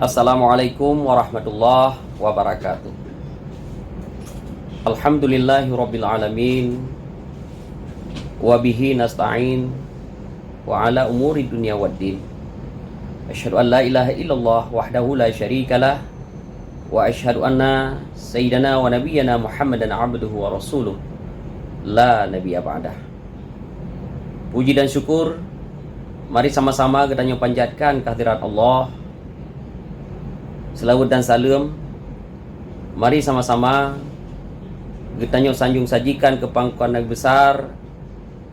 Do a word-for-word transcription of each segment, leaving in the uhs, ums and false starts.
Assalamualaikum warahmatullahi wabarakatuh. Alhamdulillahirabbil alamin. Wa bihi nasta'in. Wa ala umuri dunya waddin. Asyhadu an la ilaha illallah wahdahu la syarikalah. Wa asyhadu anna sayyidana wa nabiyyana Muhammadan abduhu wa rasuluh. La nabiyya ba'dah. Puji dan syukur mari sama-sama geutanyoe panjatkan kehadirat Allah. Seulaweuet dan saleuem mari sama-sama geutanyoe sanjong sajikan keu pangkuan Nabi Besar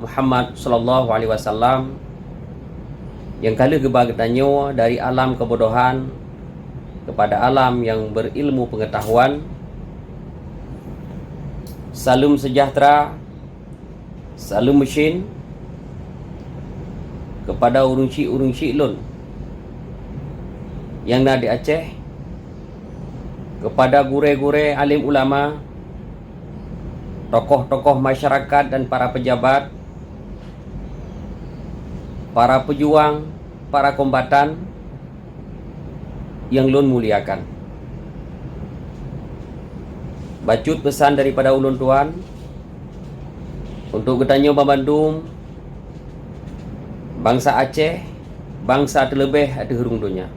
Muhammad sallallahu alaihi wasallam, nyang ka lheueh geuba geutanyoe dari alam keubodohan kepada alam nyang beurilmu peungetahuan. Saleuem seujahteura, saleuem meucin keupada ureuëng chik-ureuëng chik lôn nyang na di Aceh, keupada gurée-gurée, alim ulama, tokoh-tokoh masyarakat dan para pejabat, para pejuang, para kombatan nyang lôn muliakan. Bacut peusan daripada ulôn tuan untuk geutanyoe banmandum bansa Aceh, bansa teuleubeh ateueh rhueng donya.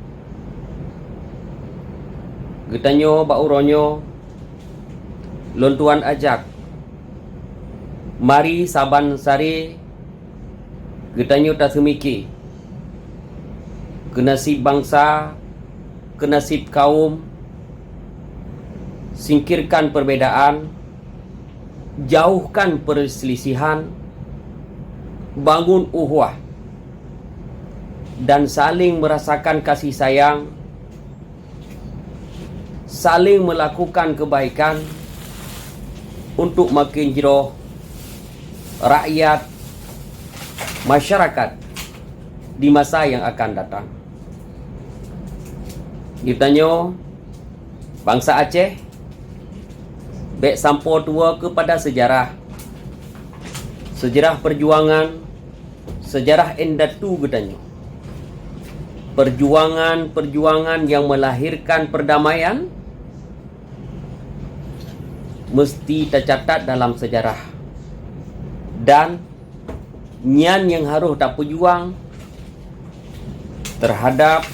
Geutanyoe bak uroe nyoe lôn tuan ajak, mari saban sare geutanyoe taseumike keu naseb bansa, keu naseb kawöm, singkirkan perbedaan, jauhkan perselisihan, bangun ukhuwah, dan saling merasakan kasih sayang, saling melakukan kebaikan untuk makin jroh rakyat, masyarakat di masa yang akan datang. Geutanyoe bansa Aceh bék sampoe tuwoe keupada seujarah. Seujarah perjuangan, seujarah indatu geutanyoe. Perjuangan-perjuangan nyang melahirkan perdamaian meusti tacatat dalam seujarah. Dan nyan nyang harôh tapeujuang teuhadab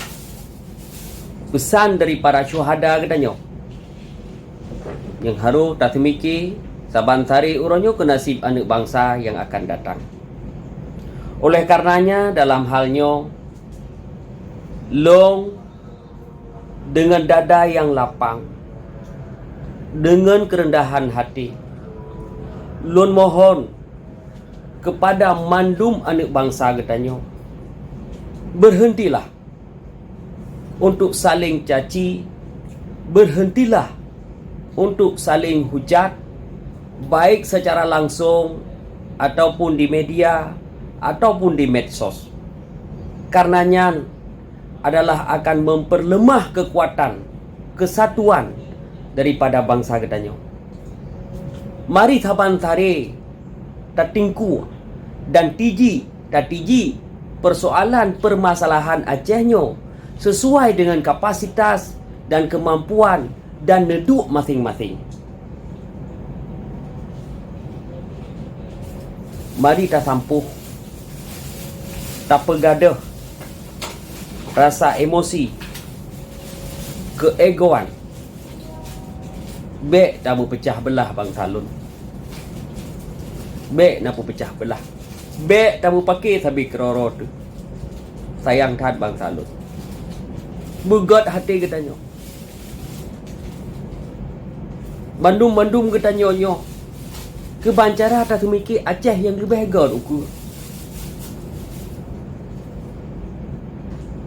peusan dari para syuhada geutanyoe, nyang harôh taseumike saban sare uroe nyoe keu naseb aneuëk bansa nyang akan datang. Oleh karenanya, dalam hal nyoe, lôn deungon dada nyang lapang, deungon keureundahan hati, lôn mohon keupada mandum aneuëk bansa geutanyoe, beurheuntilah untuk saléng caci, beurheuntilah untuk saléng hujat, baik seucara langsong ataupun di media ataupun di medsos. Kareuna nyan adalah akan memperlemah keukuatan, keusatuan daripada bansa geutanyoe. Mari saban sare tatingku dan tiji, tatiji peusoalan peumasalahan Aceh nyoe sisuai deungon kapasitas dan keumampuan dan neuduek maséng-maséng. Mari tasampôh, tapeugadôh rasa emosi, keuegoan. Bék tabeupeucah beulah bansa lôn. Bék na peupeucah beulah. Bék tabeupake sabe keudroe-droe teuh. Sayang that bansa lôn. Beugét até geutanyoe. Bandum-bandum geutanyoe nyoe keuban cara taseumike Aceh nyang leubeh gét ukeue.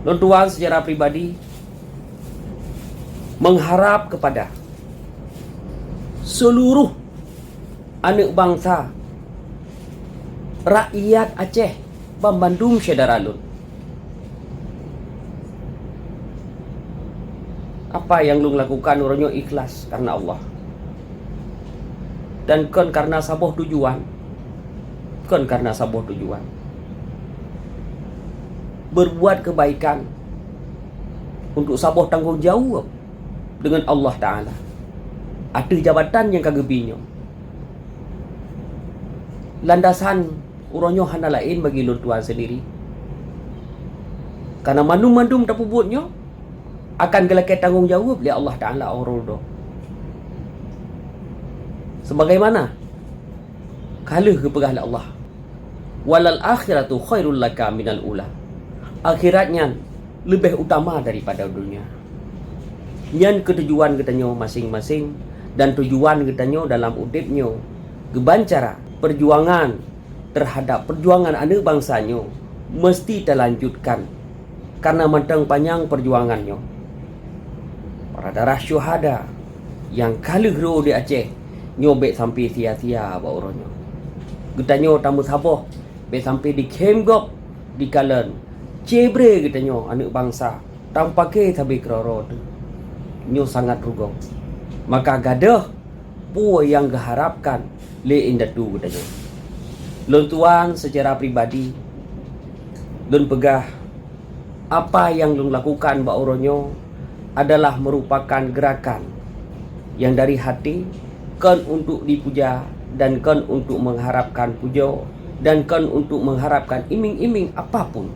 Lôn tuan secara pribadi mengharap kepada seluruh aneuëk bansa, rakyat Aceh, banmandum syedara lôn. Apa nyang lôn lakukan uroe nyoe ikhlas kareuna Allah. Dan kon kareuna saboh tujuan. Kon kareuna saboh tujuan. Berbuat kebaikan untuk saboh tanggong jaweueb deungon Allah Taala ateueh jabatan nyang ka geubri nyoe. Landasan uroe nyoe hana laén bagi lôn tuan sendiri. Karena mandum-mandum tapeubuet nyoe akan geulakée tanggong jaweueb lé Allah Taala uroe dudoe. Sebagaimana ka lheueh geupeugah lé Allah, "Walal akhiratu khairul laka minal ula." Akhirat nyan leubeh utama daripada dunia. Nyan keuh tujuan geutanyoe maséng-maséng, dan tujuan geutanyoe dalam udeb nyoe geuban cara perjuangan terhadap perjuangan aneuëk bansa nyoe meusti talanjutkan, karena mantong panyang perjuangan nyoe. Para darah syuhada nyang ka lheueh rô di Aceh nyoe bék sampai sia-sia bak uroe nyoe. Geutanyoe tameusaboh bék sampai dikhém gob dikalon, cebre geutanyoe aneuëk bansa tameupaké sabe keudroe-droe teuh. Nyoe sangat rugoe. Maka gadôh peue nyang geuharapkan lé indatu geutanyoe. Lôn tuan secara pribadi, lôn peugah, apa nyang lôn lakukan bak uroe nyoe adalah merupakan gerakan nyang dari hati, kon untuk dipuja dan kon untuk mengharapkan pujoe dan kon untuk mengharapkan iming-iming apapun.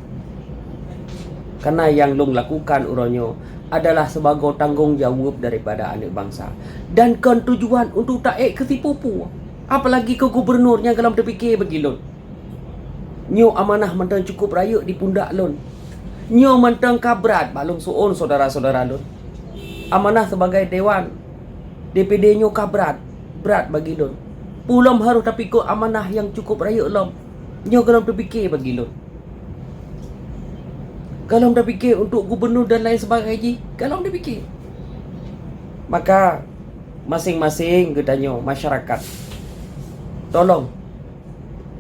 Karena nyang lôn lakukan uroe nyoe adalah sebagai tanggong jaweueb daripada aneuëk bansa dan kon tujuan untuk taék keu sipeue-peue, apalagi keu gubernur nyang golom teupike bagi lôn. Nyoe amanah mantong cukup rayeuk di pundak lôn. Nyoe mantong ka brat bak lôn su'on syedara-syedara lôn. Amanah sibagai dewan D P D nyoe ka brat, brat bagi lôn. Peue lom harôh tapikot amanah nyang cukup rayeuk lom. Nyoe golom teupike bagi lôn. Golom teupike untuk gubernur dan lain sebagainya jih, golom teupike. Maka maséng-maséng geutanyoe masyarakat, tolong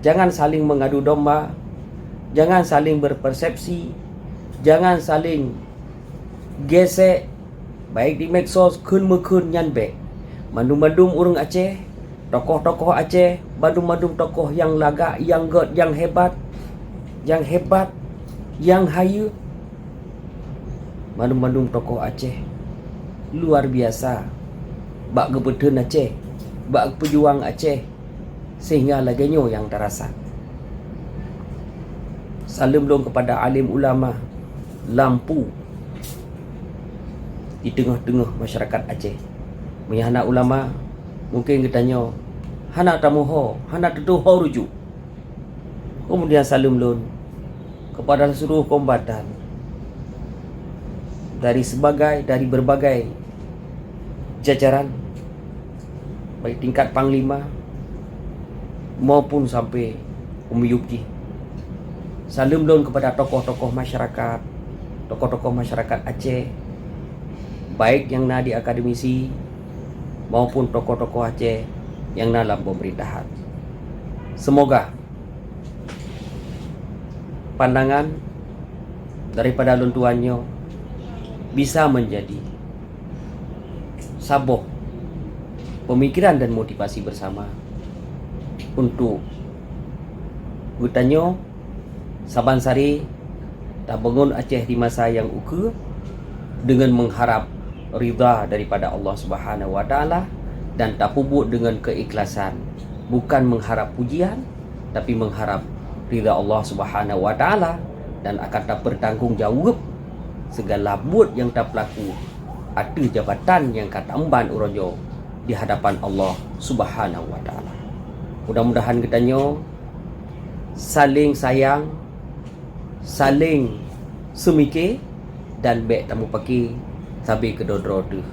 jangan saling mengadu domba, jangan saling berpersepsi, jangan saling gesek, baik di medsos kheun meukheun nyan bék. Mandum-mandum ureuëng Aceh, tokoh-tokoh Aceh, mandum-mandum tokoh nyang lagak, nyang gét, nyang hebat, nyang hebat, nyang hayeue, mandum-mandum tokoh Aceh luar biasa bak geupeutheun Aceh, bak geupeujuang Aceh, sehingga lagée nyoe nyang tarasa. Saleuem lôn keupada alim ulama lampu di teungoh-teungoh masyarakat Aceh. Meunyo hana ulama, mungken geutanyoe hana tameuho, hana teutuho rujuk. Kemudian saleuem lôn kepada seluruh kombatan dari sebagai, dari berbagai jajaran, baik tingkat panglima maupun sampai u miyueb jih. Saleuem lôn kepada tokoh-tokoh masyarakat, tokoh-tokoh masyarakat Aceh, baik nyang na di akademisi maupun tokoh-tokoh Aceh nyang na lam pemerintahan. Semoga pandangan daripada lôn tuan nyoe bisa menjadi saboh pemikiran dan motivasi bersama untuk geutanyoe saban sari tabangun Aceh di masa nyang ukeue dengan mengharap ridha daripada Allah Subhanahu wa Taala dan tapeubuet dengan keikhlasan, bukan mengharap pujian, tapi mengharap ridha Allah Subhanahu wa Taala dan akan tapertanggung jawab segala buet nyang tapelaku ateueh jabatan nyang ka taemban uroe nyoe di hadapan Allah Subhanahu wa Taala. Mudah-mudahan geutanyoe saling sayang, saling seumike dan bék tameupaké sabe keudroe-droe teuh.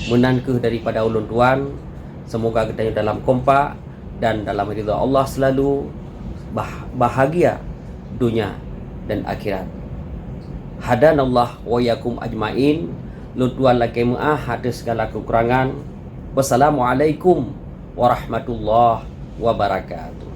Meunan kheueh daripada ulôn tuan, semoga geutanyoe dalam kompak dan dalam ridha Allah selalu, bah-, bahagia dunia dan akhirat. Hadanallah wa iyyakum ajmain. Lôn tuan lakée meuáh ateueh segala kekurangan. Wassalamualaikum warahmatullahi wabarakatuh.